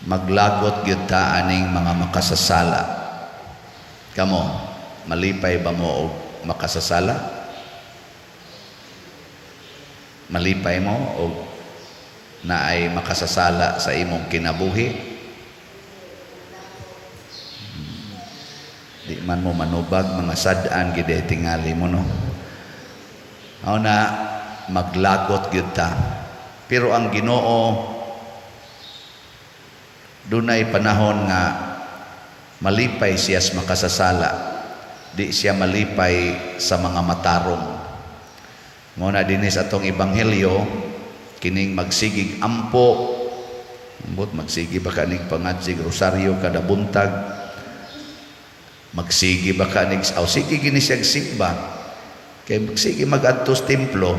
Maglagot gyud ta aning mga makasasala. Kamo, malipay ba mo og makasasala? Malipay mo og naay makasasala sa imong kinabuhi? Di man mo manubag, mga sad-an gid tingali mo, no? Mao na maglagot gyud ta. Pero ang Ginoo, dunay panahon nga malipay siya sa makasasala, di siya malipay sa mga matarong. Mao na dinhi sa atong ebanghelyo, kining magsigig ampo, ambot magsigi ba ka nig pangadsig rosaryo kada buntag, magsigi ba ka nig aw sige gini siya simba, kay magsigi mag-adto sa templo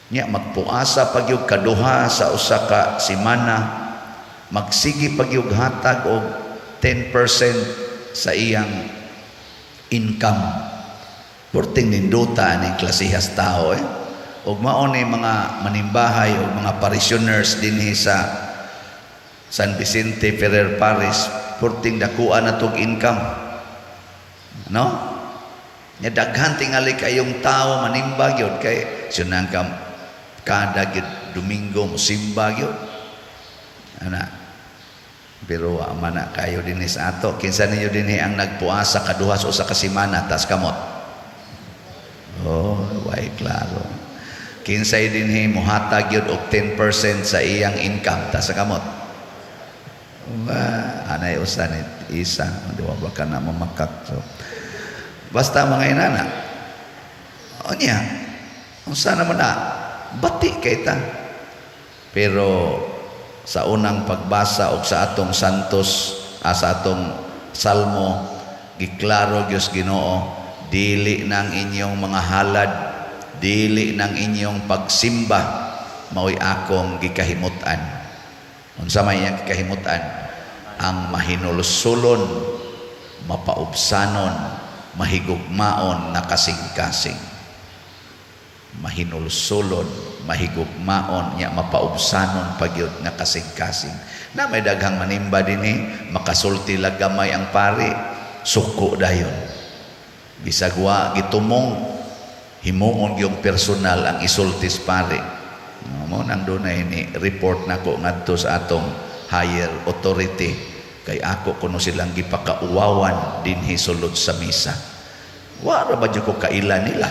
nya, magpuasa pa gyud kaduha sa usa ka semana, magsigi pa gyud hatag og 10% sa iyang income. Perting nindota ani klasehas tao eh. Ug mao ni mga manimbahay o mga parishioners dinhi sa San Vicente Ferrer Parish, perting dakuan na tog income, no? Nya daghan tingali kayong tao manimba gyud kay sunang ka kada gyud Domingo mosimba gyud ana. Pero wa man na kayo dinhi sa ato. Kinsa ninyo dinhi ang nagpuasa kaduha sa usa ka semana? Tas kamot. Oh, way klaro. Kinsay dinhi mohatag gyud og 10% sa iyang income? Tas kamot. Wa, anay usa ni isa, di ba ka na mamakak. So basta mga inana. Unya, unsa naman na bati kay ta. Pero sa unang pagbasa og sa atong Santos, sa atong Salmo, giklaro gyud Ginoo, dili nang inyong mga halad, dili nang inyong pagsimba mao'y akong gikahimutan. Unsa may iyang gikahimutan? Ang mahinulsulon, mapaubsanon, mahigugmaon nga kasing-kasing. Mahinulsulon, mahigugmaon nya mapaubsanon pagyud nga kasing-kasing. Na may daghang manimba dinhi, makasulti lang gamay ang pari, suko dayon. Bisag wa gitumong, himuon yung personal ang isultis pari. Mo nang dunay ni report nako ngadto sa atong higher authority kay ako kuno silang gipakauwawan dinhi sulod sa misa. Wa ra ba jud ko kaila nila?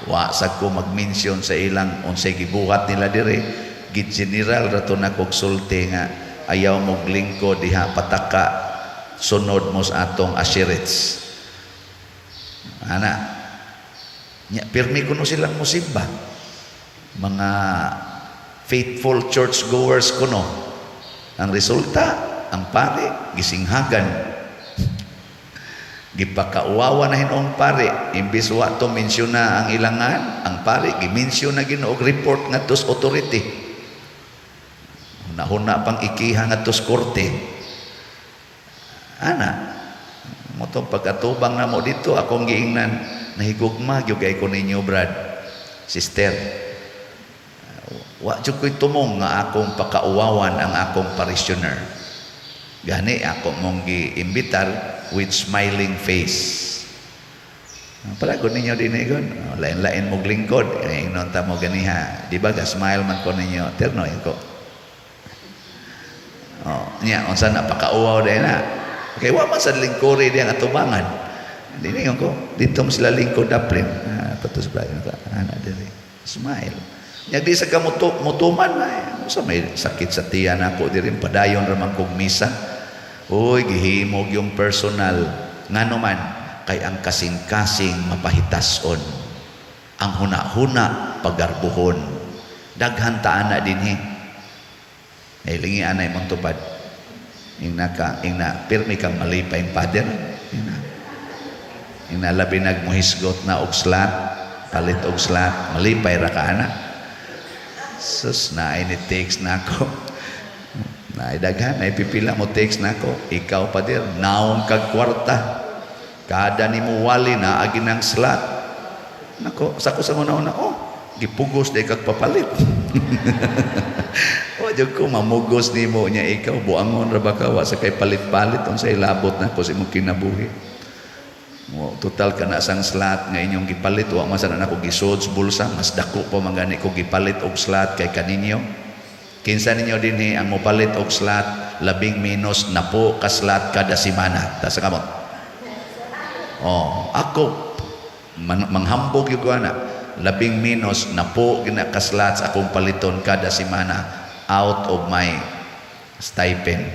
Wa sa ko mag-mention sa ilang unsay gibuhat nila dire. Gi-general ra to nako sulti nga ayaw mo lingkod diha pataka, sunod mo sa atong usherates. Ana. Nya pirmi kuno silang musimba. Mga faithful church goers kuno. Ang resulta, ang pare gisinghagan. Gipakauwawa na hinuong pare, imbis wa to mensyon na ang ilangan, ang pare gimensyon na Ginoo, report ngadto sa authority. Huna-huna pang ikiha ngadto sa korte. Ana, mo tong pag-atubang na mo dito, akong giingnan, nahigugma gyud kay ko ninyo, brad, sister. Wa jud ko'y tumong nga akong pakauwawan ang akong parishioner. Gani ako mong giimbitar with smiling face. Palagod ninyo din gon. Lain-lain mong lingkod. Eh, ingnon ta mo ganiha. Di ba ga smile man ko ninyo? Terno ko. Oh, nya unsa na pakauwaw dai na. Kay wa man sa lingkuri diyang atubangan. Dili ko dito mo sila lingkod daplin. Ah, patos ba ka ana diri. Smile. Nya di sa kamuto mutuman ay sa may sakit sa tiyan ako diri, padayon ra man kog misa. Uy, gihimog yung personal. Ngano man kay ang kasing-kasing mapahitason. Ang huna-huna pagarbuhon. Daghan ta ana dinhi. Ay lingi anay mong tupad. Ing naka, ing na, pirmi kang malipay, Father. Ing na labi nagmuhisgot na og slat, palit og slat, malipay ra ka ana. Sus, na ni text na ako. Na daghan, ay pipila mo text na ako. Ikaw, Pader, naong kag kwarta. Kada ni mo wali na agi ng slat. Nako, sa ko sa una-una, oh, gipugos di kag papalit. Wa jud ko mamugos nimo nya, ikaw buangon ra ba ka, wa sa kay palit-palit, unsay labot nako sa imong kinabuhi? Mo total kana sang slot nga inyong gipalit, wa man sana nako gisod sa bulsa. Mas dako pa man gani ko gipalit og slot kay kaninyo. Kinsa ninyo dinhi ang mopalit og slot labing menos 10 ka slot kada semana? Taas kamot. Oh, ako man, manghambog gyud ko ana, labing menos 10 gina ka slots akong paliton kada semana out of my stipend.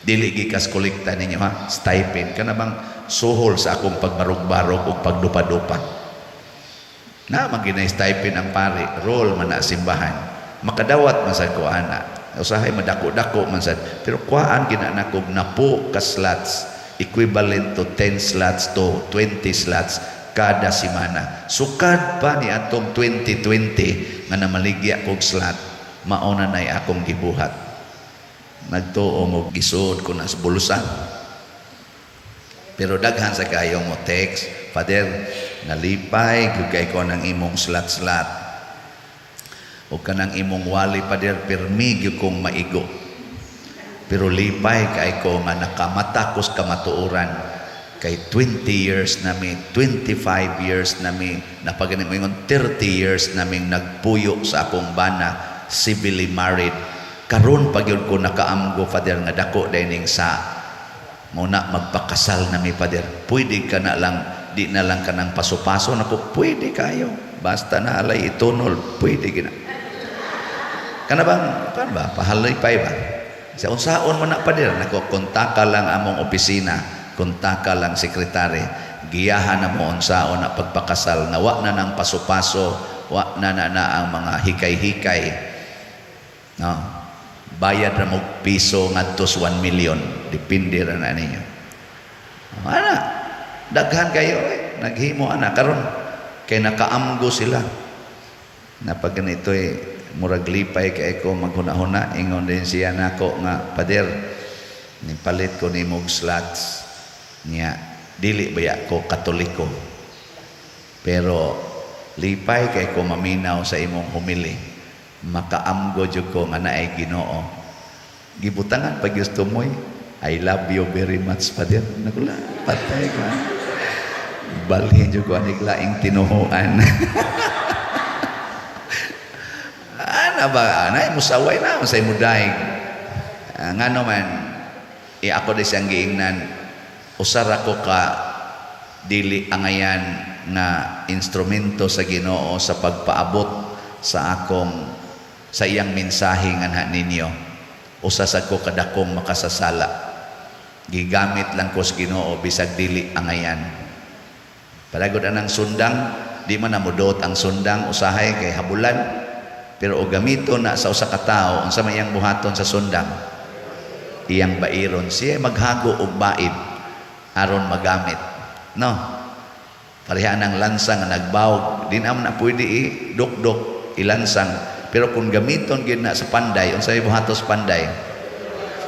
Dili gikas kolekta ninyo ha, stipend kana bang suhol sa akong pagbarog-barog ug pagdupa-dupa. Na man ginay stipend ang pari, role man na simbahan. Makadawat man sad ko ana. Usahay madako-dako man sad, pero kuhaan gina nako 10 ka slots, equivalent to 10 slots to 20 slots kada semana. Sukad pa ni atong 2020 nga namaligya kog slot, mao na nay akong gibuhat. Nagtuo mo gisuod ko na sa bulsa. Pero daghan sa kayong mo text, "Father, nalipay gyud kay ko ng imong slot-slot. O kanang imong wali, Father, pirmi gyud kong maigo. Pero lipay kay ko nga nakamata ko sa kamatuoran kay 20 years nami, 25 years nami, napagani mo ingon 30 years naming nagpuyo sa akong bana, civilly married. Karon pa gyud ko nakaamgo, Father, nga dako dining sa mo na magpakasal nami, Father. Pwede ka na lang, di na lang ka ng paso-paso nako." Pwede kayo. Basta na alay itunol, pwede gina. Kana bang, kan ba, pahalipay ba? Sa unsaon man na, Father? Nako, kontaka lang among opisina, kontaka lang sekretary. Giyahan na mo unsaon na pagpakasal na wa na ng paso-paso, wa na na, na ang mga hikay-hikay. No. Bayad ra mo piso ngadto sa 1 million, depende ra na ninyo. Ana, daghan kayo eh. Naghimo ana karon kay nakaamgo sila. Na pag ganito eh, murag lipay kay ko maghuna-huna, ingon din siya nako nga, "Pader, nipalit ko nimo og slots niya, dili baya ko Katoliko. Pero lipay kay ko maminaw sa imong homily. Makaamgo jud ko nga naay Ginoo." Gibutangan pag gusto mo'y, "I love you very much, Father." Nakula, patay ka. Balhin jud ko anig laing tinuhuan. Ana ba, ana musaway na sa imo daig. Ah, ngano man, ako di siyang giingnan, usara ko ka dili angayan nga instrumento sa Ginoo sa pagpaabot sa akong sa iyang mensahe nganha ninyo. Usa sa ko kadakong makasasala. Gigamit lang ko sa Ginoo bisag dili angayan. Palagod anang sundang, di man namudot ang sundang usahay kay habulan. Pero og gamito na sa usa ka tawo, unsa may iyang buhaton sa sundang? Iyang bairon siya, maghago og baid aron magamit. No. Pareha ng lansang nga nagbawog, di naman na pwede i-dukdok, ilansang. Pero kung gamiton gid na sa panday, unsay buhatos panday?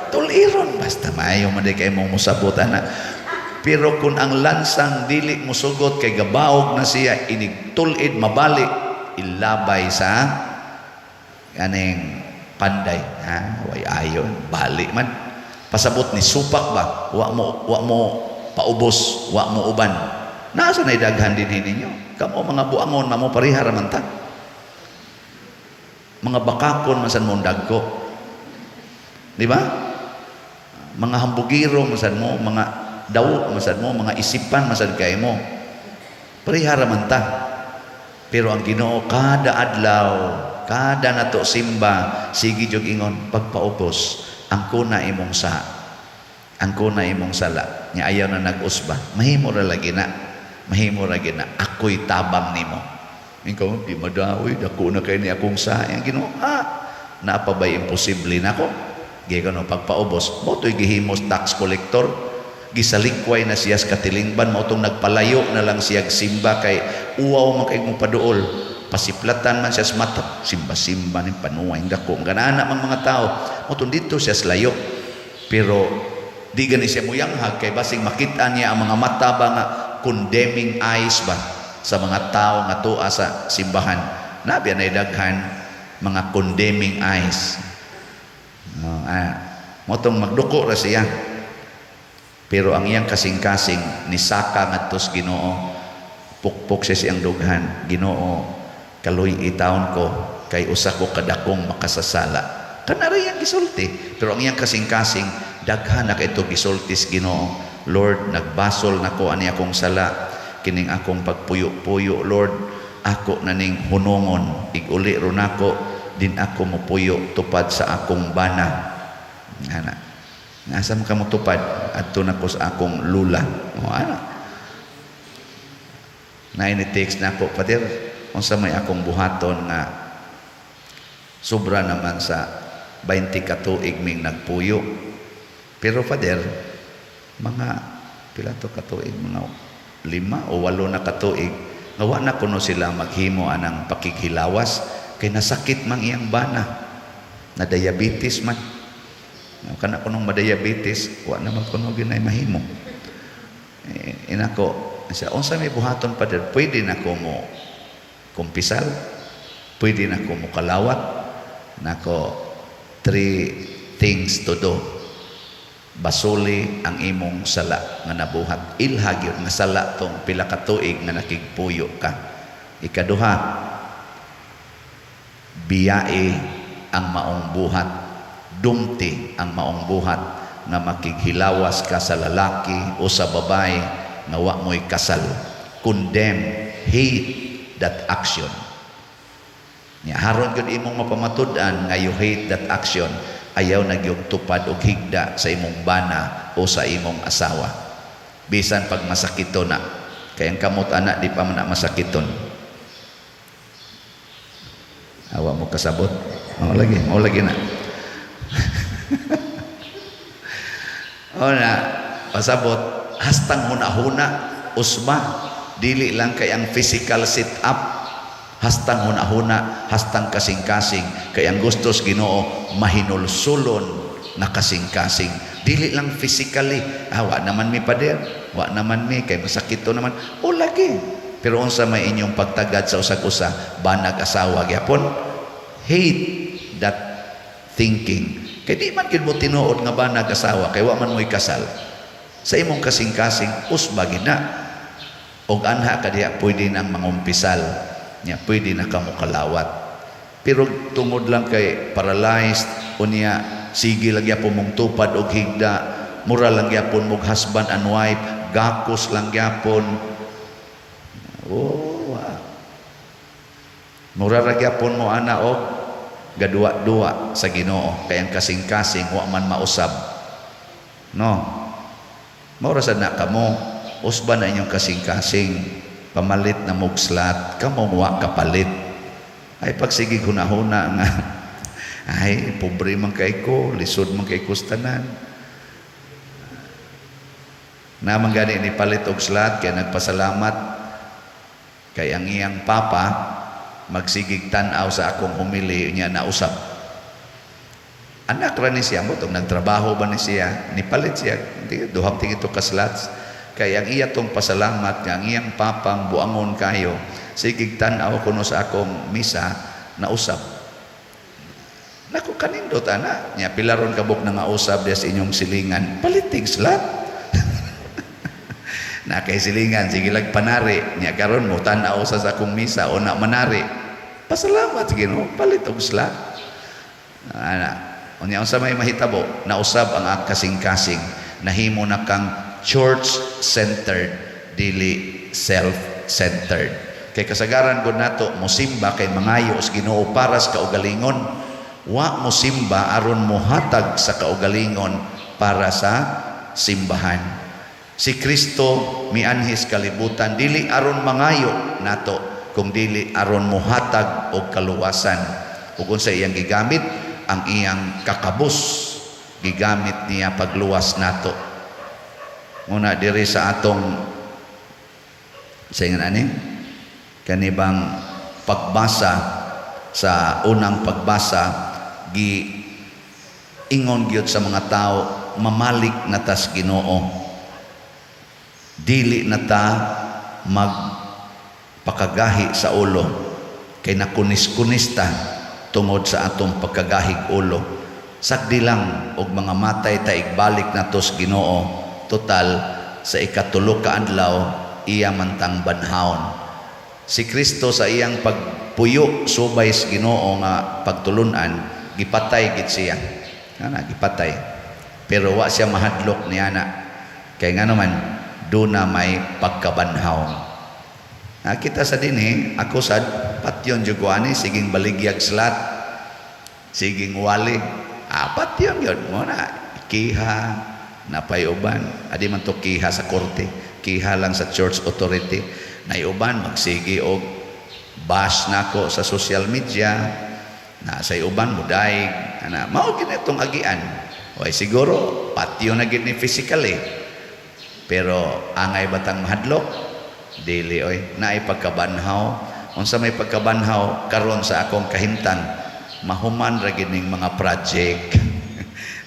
Tuliron, basta maayo man di kay mong musabot ana. Pero kung ang lansang dili musugot kay gabawog na siya, inig tulid mabali, ilabay sa kaning panday. Ha, way ayon, bali man. Pasabot ni supak ba? Wa mo paubos, wa mo uban. Nasa na daghan din ninyo. Kamo mga buangon, mamo pareha ra man ta. Mga bakakon man san mong dagko. Di ba? Mga hambugiro man sad mo, mga dawo man sad mo, mga isipan man sad kay mo. Pareha ra man ta. Pero ang Ginoo kada adlaw, kada nato simba, sige jud ingon pagpaubos, ang kuna imong sa ang kuna imong sala. Nya ayaw na nag-usba. Mahimo ra lagi na. Mahimo ra gina. Ako'y tabang nimo. Ikaw, di madaoy, dako na kay ni akong sa. Ang Ginoo, ah, naa pa ba'y imposible nako? Gikan no, pagpaubos, mo to'y gihimos tax collector, gisalikway na siya sa katilingban, mao tong nagpalayo na lang siya simba kay uwaw man kay mong paduol. Pasiplatan man siya sa mata, simba-simba ni panuway dako. Ganana mang mga tao, mao tong dito siya sa layo. Pero di gani siya muyanghag kay basing makita niya ang mga mata ba nga condemning eyes ba sa mga tao nga tua sa simbahan. Nabi na daghan mga condemning eyes. No, mao tong magduko ra siya. Pero ang iyang kasing-kasing nisaka ngadto sa Ginoo, pukpok siya siyang dughan, "Ginoo, kaluy-i taon ko kay usa ko kadakong makasasala." Kana ra iyang gisulti, pero ang iyang kasing-kasing daghan na kay ito gisulti sa Ginoo. "Lord, nagbasol nako ani akong sala, kining akong pagpuyo-puyo, Lord, ako na ning hunongon, iguli ro nako, din ako mopuyo tupad sa akong bana." Ana. "Asa man ka motupad?" "Adto na ko sa akong lula." O ana. Naay ni text nako, "Pader, unsa may akong buhaton nga sobra naman sa 20 ka tuig ming nagpuyo? Pero Father, mga pila to ka tuig, mga 5 o 8 na katuig nga wa na kuno sila maghimo anang pakighilawas kay nasakit mang iyang bana, na diabetes man." Kana kunong ma-diabetes, wa naman kuno ginay mahimo. Eh, inako siya, "Unsa may buhaton, Father? Pwede na ko mo kumpisal, pwede na ko mo kalawat." Nako, three things to do. Basuli ang imong sala nga nabuhat. Ilha gyud nga sala tong pila ka tuig nga nakigpuyo ka. Ikaduha, biyae ang maong buhat, dumti ang maong buhat nga makighilawas ka sa lalaki o sa babae nga wa mo'y kasal. Condemn, hate that action. Nya haron gyud imong mapamatud-an nga you hate that action, ayaw na gyud tupad og higda sa imong bana o sa imong asawa. Bisan pag masakito na. Kay ang kamot ana di pa man na masakiton. Awa mo kasabot. Mao lagi na. O na, pasabot, hastang huna-huna, usba, dili lang kay ang physical sit-up, hastang huna-huna, hastang kasing-kasing, kay ang gustos Ginoo mahinulsulon na kasing-kasing. Dili lang physically, ah, wa naman mi, Pader, wa naman mi, kay masakit to naman. O lagi. Pero unsa may inyong pagtagad sa usag-usa, banag asawa gyapon, hate that thinking. Kay di man gyud mo tinuod nga banag asawa kay wa man mo'y kasal. Sa imong kasing-kasing usba gid na. Og anha ka diha pwede nang mangumpisal. Nya pwede na kamo kalawat. Pero tungod lang kay paralyzed unya sige lang gyapon mong tupad og higda, mura lang gyapon mog husband and wife, gakos lang gyapon. Oh, wa. Mura ra gyapon mo ana og gadua-dua sa Ginoo kay ang kasing-kasing wa man mausab. No. Mao ra sad na kamo, usba na inyong kasing-kasing, pamalit na mog slat, kamo wa kapalit. Ay pagsigig hunahuna nga ay pobre man kay ko, lisod man kay ko sa tanan. Naman gani ni palit og slat kay nagpasalamat kay ang iyang papa magsigig tan-aw sa akong homily niya nausab. Anak ra ni siya mo tong nagtrabaho ba ni siya, nipalit siya di, duhang tingito ka slots kay ang iya tong pasalamat nga ang iyang papang buangon kayo sigig tan-aw kuno sa akong misa nausab. Naku, kanindot ana nya, pila ron kabuk na nga usab diya sa inyong silingan, palitig slot na kay silingan sige lag panari nya karon mo tan-aw sa akong misa o na manari, pasalamat sa Ginoo, palit og slot ana. Unya unsa may mahitabo, nausab ang kasing-kasing, nahimo na kang church-centered, dili self-centered. Kay kasagaran gud nato mosimba kay mangayo sa Ginoo para sa kaugalingon, wa mosimba aron mohatag sa kaugalingon para sa simbahan. Si Kristo mianhis kalibutan dili aron mangayo nato kung dili aron mohatag og kaluwasan. Ug unsa iyang gigamit? Ang iyang kakabus gigamit niya pagluwas nato. Muna diri sa atong sa ingon ani kanibang pagbasa, sa unang pagbasa, gi ingon gyud sa mga tao, mamalik na tas Ginoo, dili na ta magpakagahi sa ulo kay nakunis-kunis ta tungod sa atong pagkagahig ulo. Sagdi lang og mga matay ta, igbalik nato sa Ginoo. Total, sa ikatulo ka adlaw iya mantang banhawon. Si Kristo, sa iyang pagpuyo subay sa Ginoo nga pagtulunan, gipatay gid siya. Ana, gipatay. Pero wa siya mahadlok niana. Kay ngano man, duna may pagkabanhaw. Kita sa dinhi, ako sad patyon jud ko ani, siging baligyag slot. Siging wali. Ah, patyon yun. Mo na kiha napay uban. Adi man to kiha sa korte, kiha lang sa church authority. Nay uban magsige og bash nako sa social media, na sa uban mudaig ana. Mao gid itong agian. Oy, siguro patyon na gid ni physically, pero angay batang mahadlok? Dili oy, naay pagkabanhaw. Unsa may pagkabanhaw karon sa akong kahimtang? Mahuman ra gid ning mga project.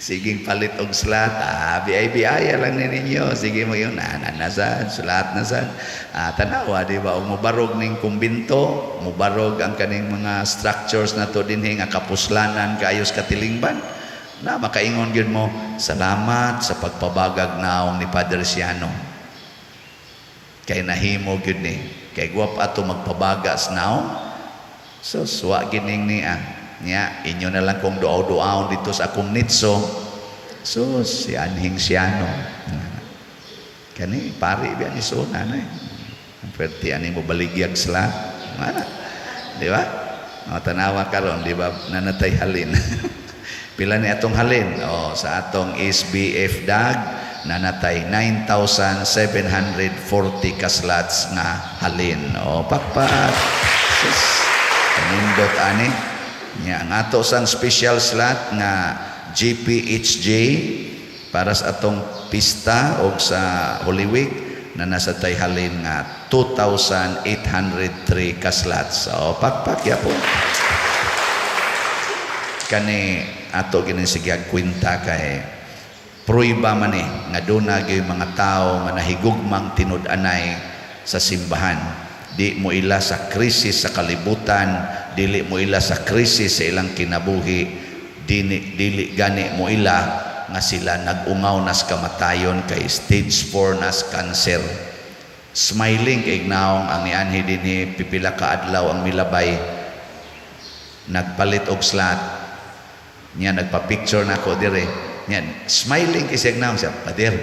Siging palit og slot, ah, biay-biaya lang ni ninyo. Sige mo yun, ah, na sad, slot na sad. Ah, tanawa, di ba, og mubarog ning kumbinto, mubarog ang kaning mga structures na to dinhi nga kapuslanan kaayos katilingban. Na makaingon gyud mo, "Salamat sa pagpabagag naong ni Padre Siano." Kay nahimo gyud ni. Kay guwap ato magpabaga sa naong. So, suwa gining ni ah. Nya, inyo na lang kung duaw-duaw dito sa akong nitso. So, si Anhing Siano. Kani, pari biya ni Sona na eh. Ang pwerte ani mo baligyag sila. Mana? Di ba? O, tanawa karon, di ba? Nanatay halin. Pila ni atong halin? O, sa atong SBF DAG, nanatay 9,740 ka slots nga halin. O, pakpak. Sus, kanindot ani. Nya, ang ato sang special slot nga GPHJ para sa atong pista o sa Holy Week na nasa tay halin nga 2,803 ka slots. So, pakpak ya po. Kani ato gini sige kwenta kay pruiba man eh nga duna gyud mga tao nga nahigugmang tinud-anay sa simbahan. Di mo ila sa krisis sa kalibutan, dili mo ila sa krisis sa ilang kinabuhi, dili, dili gani mo ila nga sila nag-ungaw nas kamatayon kay stage 4 nas cancer. Smiling kay naong ang nianhi dinhi pipila ka adlaw ang milabay, nagpalit og slot niya, nagpa-picture na ako dire niya, smiling kay siya naong siya, "Pader,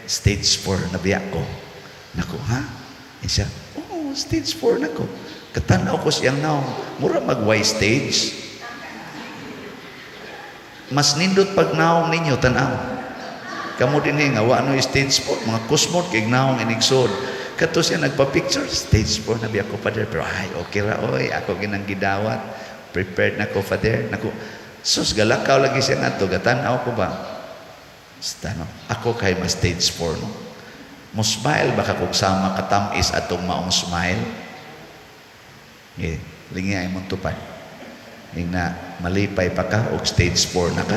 stage 4 na biya ko." Nako, "Ha?" Eh, siya, "Oo, stage 4 na ko." Katanaw ko siyang naong, mura mag Y stage. Mas nindot pag naong ninyo, tanaw. Kamo din nga, wa no stage 4, mga kusmot kay naong inigsod. Kato siya nagpa-picture, "Stage 4 na biya ko, Father." Pero ay, okay ra, oy, ako ginang gidawat. "Prepared na ko, Father." Naku, sus, galakaw lagi siya nga to, gatanaw ko ba? Stano, ako kay ma stage 4, no? Mo smile ba ka kung sama katamis atong maong smile? Eh, lingi ay mong tupad. Ing na malipay pa ka og stage 4 na ka?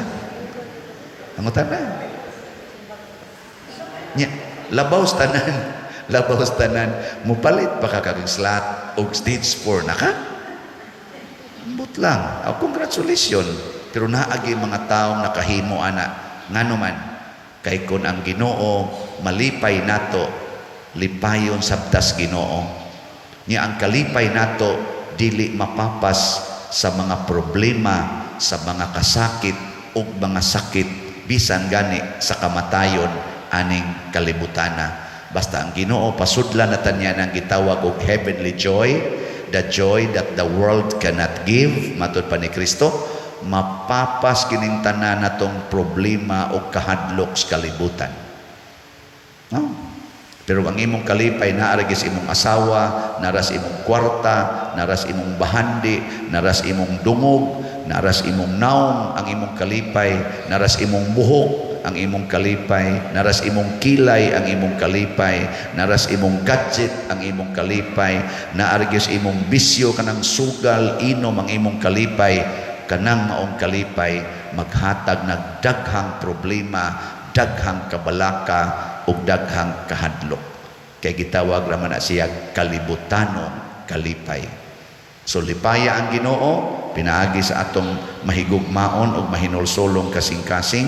Ang na. Nya, labaw sa tanan. Labaw sa tanan. Mupalit pa ka kag slot og stage 4 na ka? Ambot lang. Oh, congratulations. Pero naagi mga taong nakahimo ana. Ngano man, kay kun ang Ginoo malipay nato, lipayon sabtas Ginoo. Nya ang kalipay nato dili mapapas sa mga problema, sa mga kasakit ug mga sakit, bisan gani sa kamatayon aning kalibutana. Basta ang Ginoo pasudlan na niya ng gitawag og heavenly joy, the joy that the world cannot give, matud pa ni Kristo, mapapas kining tanan natong problema o kahadlok sa kalibutan. No? Pero ang imong kalipay naa ra sa imong asawa, naras imong kwarta, naras imong bahandi, naras imong dungog, naras imong naong ang imong kalipay, naras imong buhok ang imong kalipay, naras imong kilay ang imong kalipay, naras imong gadget ang imong kalipay, naa ra sa imong bisyo kanang sugal, inom ang imong kalipay, kanang maong kalipay maghatag nag daghang problema, daghang kabalaka ug daghang kahadlok. Kay gitawag raman na siya kalibutanon kalipay. So lipaya ang Ginoo pinaagi sa atong mahigugmaon ug mahinulsolong kasing-kasing,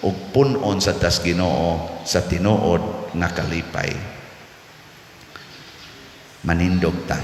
ug pun-on sa tas Ginoo sa tinuod nga kalipay. Manindog ta.